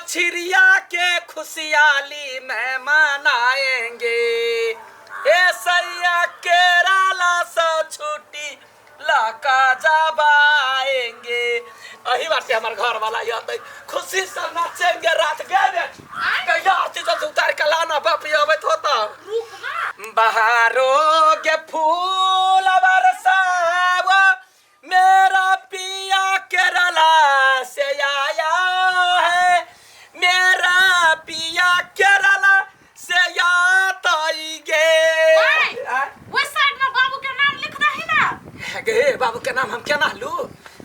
छिरिया के खुशहाली में मनाएंगे। ए सैया केरला से छुट्टी लका जबाएंगे। अही बाटे हमर घर वाला अतै, खुशी से नाचेंगे रात गे बे। कहिया आरती जल्दी उतार के लाना, बाप ये अबैत होता। रुक ना। बहारो के फूल बरसावा, मेरा पिया केरला से आया है, मेरा पिया केरला से आतई गे। भाई। ओहि साइड में बाबू के नाम लिख दही ना। गे बाबू के नाम हम केना लू?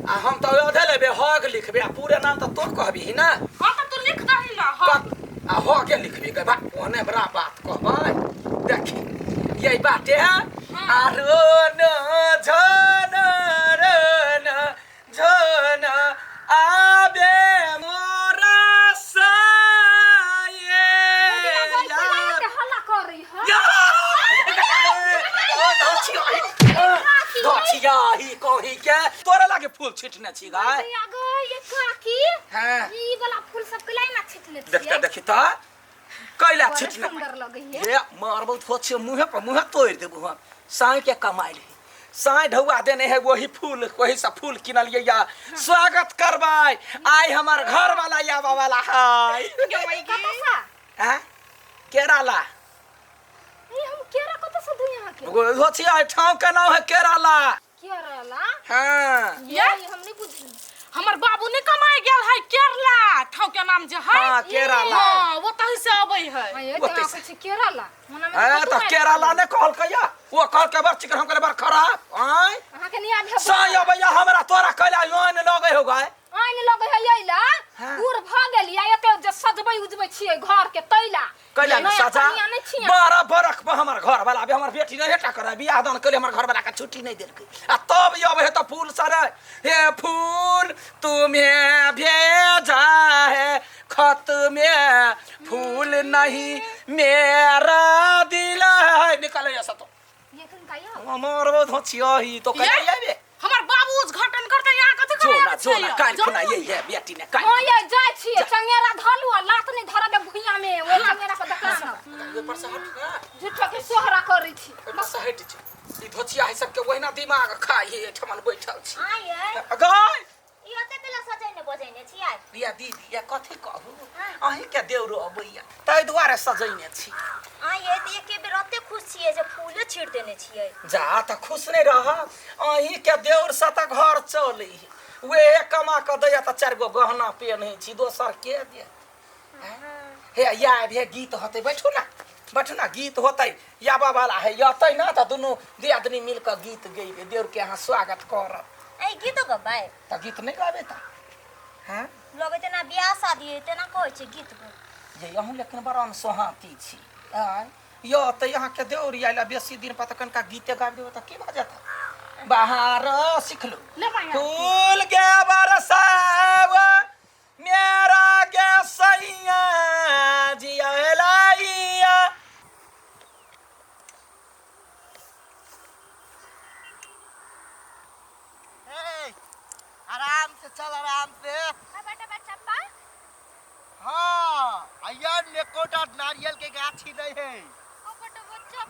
आ हम तऽ अधे लेबे, हग लिखबे, आ पूरे नाम तऽ तो कहबी ना। हाँ, तऽ तू लिख दही ना हग। आ ह के लिखबी गे? बा ओने बड़ा बात कहबै। देखी, यही बाटे है। आरो न झन रन झन आबे मोरा साये। हल्ला कर रही है। ही कही के तोरा लागे फूल छिटने छी गाय। भैया गो, ये काकी। हाँ। ई वाला फूल सब कैला ना छिटने देखते छियै? देखी त कैला बड़ छिटने। सुंदर लगै है। हे मारबो थो छे मुहे पर, मुहे तोड़ देबो हम। साँय के कमाइल है, साँय ढौआ देने है, वही फूल, वही सब फूल किनलियै या स्वागत करबै। आइ हमर घर वाला आबऽ वाला है। कतऽ सा? हैं, केरला। ई हम केरा कतऽ से दुई अहाँ के? गो छियै, ठाव के नाम है केरला। केरला? हाँ। ये हम नहीं बुझली। हमर बाबू ने कमाए गेल है केरला, ठाव के नाम जे है। हाँ, केरला। हाँ, वो तही से अबै है। हाँ, ये ओते तऽ से। कहै छै केरला। मना में ए कतौ तऽ आयल केरला ने कहलकै या, ओ कहलकै बड़ चिकन, हम कहलियै बड़ खराब। आँय। अहाँके नहि आबे। साँय अबैया हमरा, तोरा कैला आइन लगै हो गाय? आइन लगै है अइला। हाँ। बूढ़ भऽ गेलियै, एते जे सजबै उजबै छियै घर के तैला। कैला नया सजा कनिया नहि छियै। 12 बरख पर हमर घर वाला अभी, हमर बेटी नहीं टा करे बियाह दान केले, हमर घर वाला के छुट्टी नहीं देलकै, आ तब अबै है तऽ फूल सरे हे फूल तुम्हें भेजा है खत में, फूल नहीं मेरा दिल है। निकले ऐसा तो। ये कन का यौ? हमर वो धोचियो ही तो ये? कैला आबे। हमर बाबू उद्घाटन करते, यहाँ कथी जो करे? ना, जो ना, काल्हि खुना यही है बेटी ने काल्हि। हाँ, ये जाइ छियै, चंगेरा धलू आ लात नहि धरऽ दे भुइयाँ में, ओहि चंगेरा पर देखा। ओहि पर से हट ना। झूठो के सोहरा करै छी। ओहि पर से हटि जो। ई धोचिया है सबके ओहिना दिमाग खाइ है, एहिठमन बैठल छी। आँय। गाय। ई ओते बेला सजैने बजैने छी आइ? रिया दीदी, या कथी कहू, अहीं के देउरो अबैया ताहि दुआरे सजैने छी। आँय ये, तऽ एके बेर ओते खुश छियै जे फूलो छीट देने छियै? जा तऽ खुश नहि रह? अहीं के देउर से तऽ घर चलै है, वेह कमा कऽ दैया तऽ चारि गो गहना पेन्है छी, दोसर के दे हे। या हे, गीत होतै, बैठू ना, बैठू ना, गीत होतै, याबऽ वाला है, अतै ना तऽ दुनू दियादनी मिल कऽ गीत गेबै, देउर के अहाँ स्वागत करब। ऐ, गीतो गबै? तऽ गीत नहि गाबै तऽ हैं? लगै तेना बियाह शादी है तेना कहै छै गीत गो। जे अहूँ लेकिन बड़ा सोहाती छी। आँय यौ, तऽ अहाँके देउर आयल बेसी दिन पर तऽ कनिका गीते गाबि देबै तऽ की भऽ जेतै? बाहर सिखलू। ले माया। फूल के बरसाव मेरा गे सैया जी अलाइया। ए, आराम से चल, आराम से। बेटा बच्चा। हाँ, अय्या एकोटा नारियल के गाछी नहीं है। बेटा बच्चा।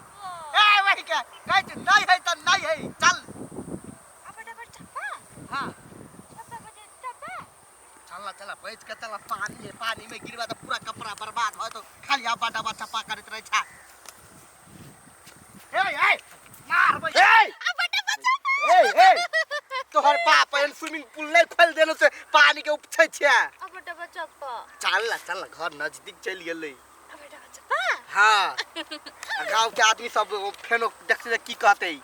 ए वही के कहै छी नहीं है तऽ नहीं है, चल। बेटा बच्चा। हाँ। बच्चा। चल ना, चल, बैठ के चल। पानी है, पानी में गिरबा तऽ पूरा कपड़ा बर्बाद हो तो खाली अब्बा डब्बा चप्पा करैत रहै छा। ए ए, मारबै। ए ए ए, तोहर बाप एहन स्विमिंग पूल नहीं खोल देलो से पानी के उपछै छै। बेटा बच्चा। चल ना, चल ना, घर नजदीक चलि गेलै। बेटा बच्चा। हाँ, आ गाँव के आदमी सब फेनो देखते जे की कहते,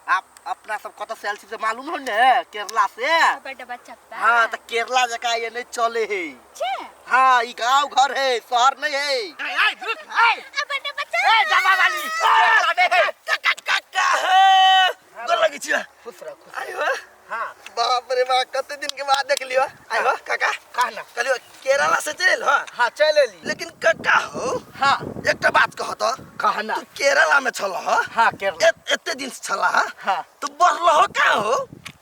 आप अपना सब कतऽ से आयल छी से मालूम हो ने? केरला से। बेटा बच्चा। हाँ, तऽ केरला जकाँ ये नहीं चले है। छे। हाँ, ई गाँव घर है, शहर नहीं है। ए, ए, रुक, ए। बेटा बच्चा। ए डब्बा वाली, केरला नहीं है। काका काका हे, गोर लगै छी। खुश रह, खुश। आइयो। हाँ। बाप रे बाप, कते दिन के बाद देख लियो। आइयो काका। कहना। कहलियो केरला से चल। हाँ। हाँ, चल एली। लेकिन काका हो। हाँ। एकटा बात कह तो। कहना। तू केरला में छल ह? हाँ, केरला। एते दिन से छल ह? हाँ। तू बढ़ल हो का हो?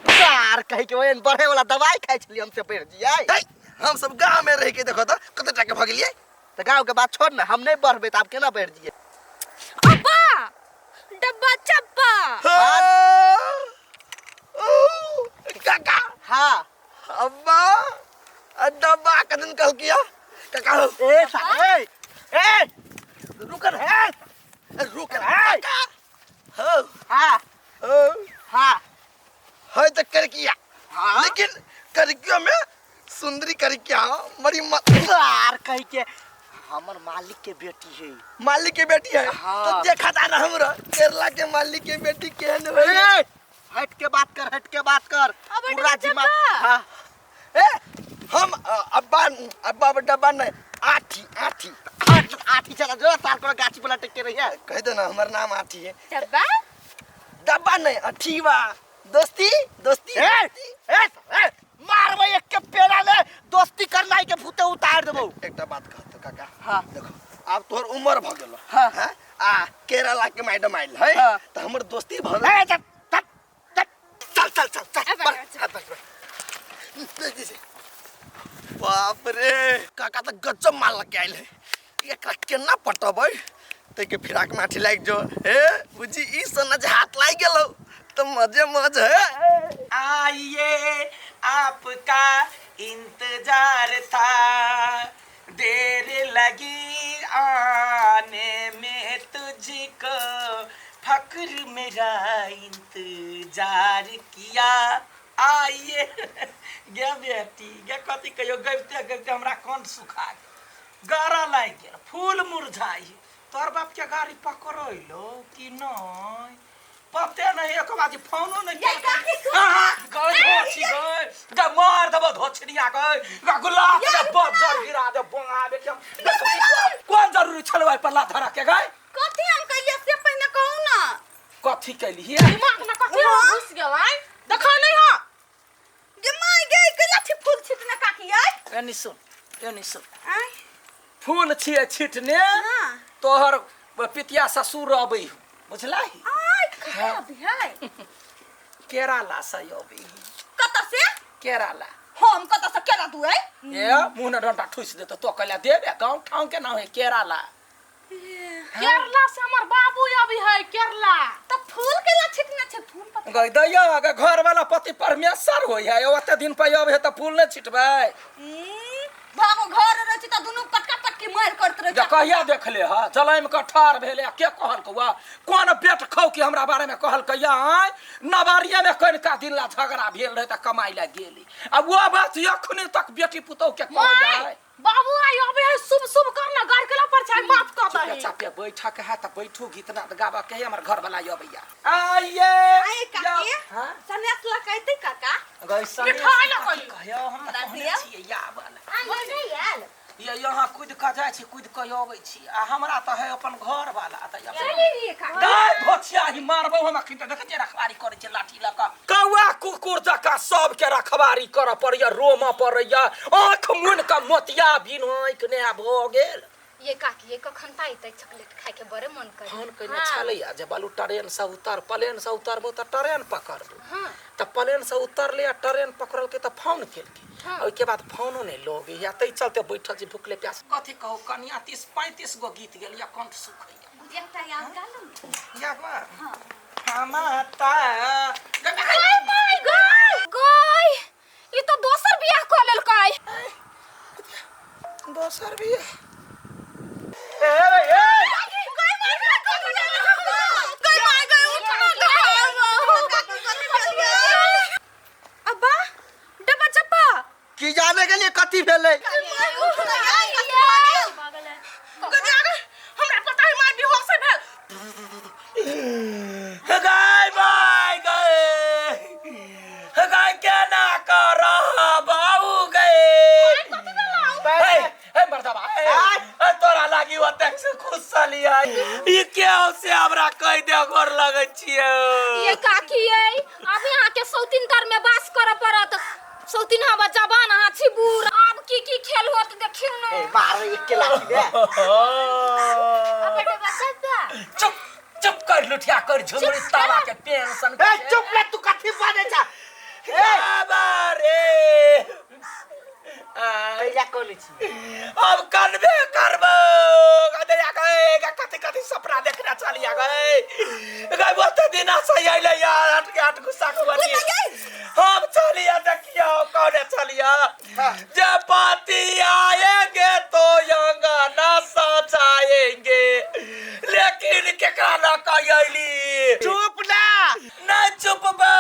सार कहे के ओहन बढ़े वाला दवाई खाइ छलियै हम से बढ़ जियै। है, हम सब गांव में रह के देखो तो कते टाके भऽ गेलियै। तऽ गाँव के बात छोड़ ना, हम नहीं बढ़बै तऽ आब केना बढ़ि जइयै? अब्बा डब्बा चप्पा। ओ, काका। हाँ। अब्बा आ डब्बा कदन कहलकिया काका हो। ए ए ए रुकन है। रुक काका। हो। हाँ। हो। हाँ। है तो करकिया। हाँ। लेकिन करकिया में सुंदरी करकिया बड़ी यार कही के हमर मालिक के बेटी है। मालिक के बेटी है? हाँ। तो देखा था ना हमरा केरला के मालिक के बेटी केहन होई। ए, हट के बात कर, हट के बात कर। अब पूरा डब्बा। जिम्मा। हाँ। ए, हम अब्बा अब्बा डब्बा नहीं, आठी आठी। आठ आठी चला जो तार को गाछी पर लटक के रही है। कह दे ना हमर नाम आठी है। डब्बा? डब्बा नहीं, अठीवा। दोस्ती दोस्ती। ए, ए, ए, मारबो एक के पेड़ा ले, दोस्ती करना है के भूते उतार देबो। एकटा बात कहतो काका। हाँ। देखो आब तोहर उम्र भ गेलो। हाँ। हाँ? आ केरला के मैडम आइल है। हाँ। त हमर दोस्ती भ गेल। ए, चल, चल, चल। चल, चल, चल, चल। अब बढ़, चल। हाथ बढ़, बढ़। बाप रे काका त गजब माल लग के आइल है। एकरा केना पटबै? तै के फिराक माठी लागि जो। हे बुझी ई सना जे हाथ लागि गेलौ त मजे मज है। आइए आपका इंतजार था, देर लगी आने में तुझको, फक्र मेरा इंतजार किया। आइए गे बेटी गे कथी कहियो, गबिते गबिते हमरा कंठ सुखा गेल, गरा लागि गेल, फूल मुरझाइ। तोहर बाप के गाड़ी पकड़ैलो कि नहीं पते नहीं, एक बाजी फोनो नहीं केलकै। अहाँ गए धोछी गए, गे मार देबो धोछड़िया गए, गे गुलाब के बज्जर गिरा दे बोंगा बेटी। हम देखबी कोन जरूरी छलौ एहि पर लात धरऽ के गए? कथी हम कहियै से पहिने कहू ना। कथी कैलियै? दिमाग में कथी घुस गेलै? देखा नहीं हो गे my गे, कहिया छी फूल छिटने काकी आइ? एनी सुन, एनी सुन। आइ। फूल छियै छिटने। हाँ। तोहर पितिया ससुर अबै हौ, बुझलही? आइ कहाँ अबै है? केरला से अबै हौ। कतऽ से? केरला। हम कतऽ से केरा दुए? ए मुँह ने डंडा ठुसि देतौ, तो कहला देबे गाँव ठाउँ के नाम है केरला। केरला से हमर बाबू अबै है केरला। त फूल केला छिटने छै? फूल पता गई दैया अगर घर वाला पति परमेश्वर होय है, ओते दिन पर अबै है त फूल नै छिटबै। भागो घर रहै छी त दुनू पटका पटकी मारि करत रहै जे कहिया देखले ह जलैम के ठार भेले, के कहलकौ? कोन बेट खौ कि हमरा बारे में कहलकै? आय नवारिये में कनिका दिन ला झगड़ा भेल रहे त कमाइ ला गेली, आ वो बात अखनी तक बेटी पुतौ के कहल जाय। बाबू आई अबे है, शुभ शुभ कर ना, गाड़ के पर छै माफ कर दही। चुपे बैठक है त बैठू, गीत नाद गाबा के हमर घर वाला अबैया। आइए आइ काकी। हां सनेस ल कहते काका। गई सनेस मिठाई ल कही। कहियो हम त कहने छियै या वाला। आइ नहि आयल। ये यहाँ कूद के जाइ छी, कूद के अबै छी, आ हमरा त है अपन घर वाला त गाय धोछिया ही मारबौ हम अखन। त देखै छियै रखवारी करै छै लाठी लऽ कऽ, कौआ कुकुर जकाँ सबके रखवारी करऽ पड़ैया, रोमऽ पड़ैया, आँख मुनि कऽ मोतिया बिन आँखि ने भऽ गेल। ये काकी ये कखन ता अइतै? चॉकलेट खाय के बड़े मन करे। फोन कयने छलैया जे बालू ट्रेन से उतर, प्लेन से उतरबो तऽ ट्रेन पकड़बो। तऽ प्लेन से उतरले आ ट्रेन पकड़लकै तऽ फोन केलकै, ओहिके बाद फोनो नहि लगैया, ताहि चलते बैठल छी भुखले प्यास। कथी कहू कनिया 30-35 गो गीत गेलिया, कंठ सुखैया। एकटा याद गा लू ने। या बा माता गई ई तो दोसर बियाह कऽ लेलकै। दोसर बियाह? अब्बा डब्बा चप्पा की जाने के लिए कथी भेलै? हमरा पता है मार बेहोश भेल। गाय बाय गए गाय केना करह बाबू गए। हे मर्दबा ए तोरा लागी ओतेक से खुश छलियै, ई के से हमरा कहि दे गोर लगै छियै। ये काकी ये अब यहाँ के सौतीन तर में बास करऽ पड़त, सौतीन हवा जवान अहाँ छी बूढ़, आब की की खेल होत देखियौ ने। ए मार एक के लाठी दे। अब डब्बा चप्पा। चुप चुप कर लुठिया कर झुमरी तावा के पेंशन। ए चुप ले, तू कथी बाजै छा? ए बाबा रे कनै छी? अब कनबे करबो। गदैया गए, कथी कथी सपना देखना चलिया गए गए, ओते दिना से अइले यार, हट के हट गुस्सा को बनी। हम चलिया, देखियो कौने चलिया। जब पति आएंगे तो अंगना सजाएंगे, लेकिन केकरा न कहिली। चुप ना। नहीं चुपबो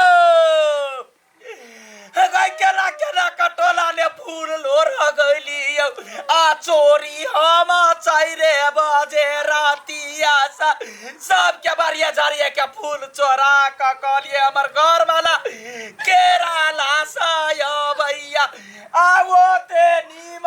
गई, केना केना कटोला ने फूल लोर गइली आ चोरी हम चाइरे बजे रातिया सबके बारिया झाड़िया के फूल चोरा क कहलिए हमर घर वाला केरा लासा भैया आवो ते नी।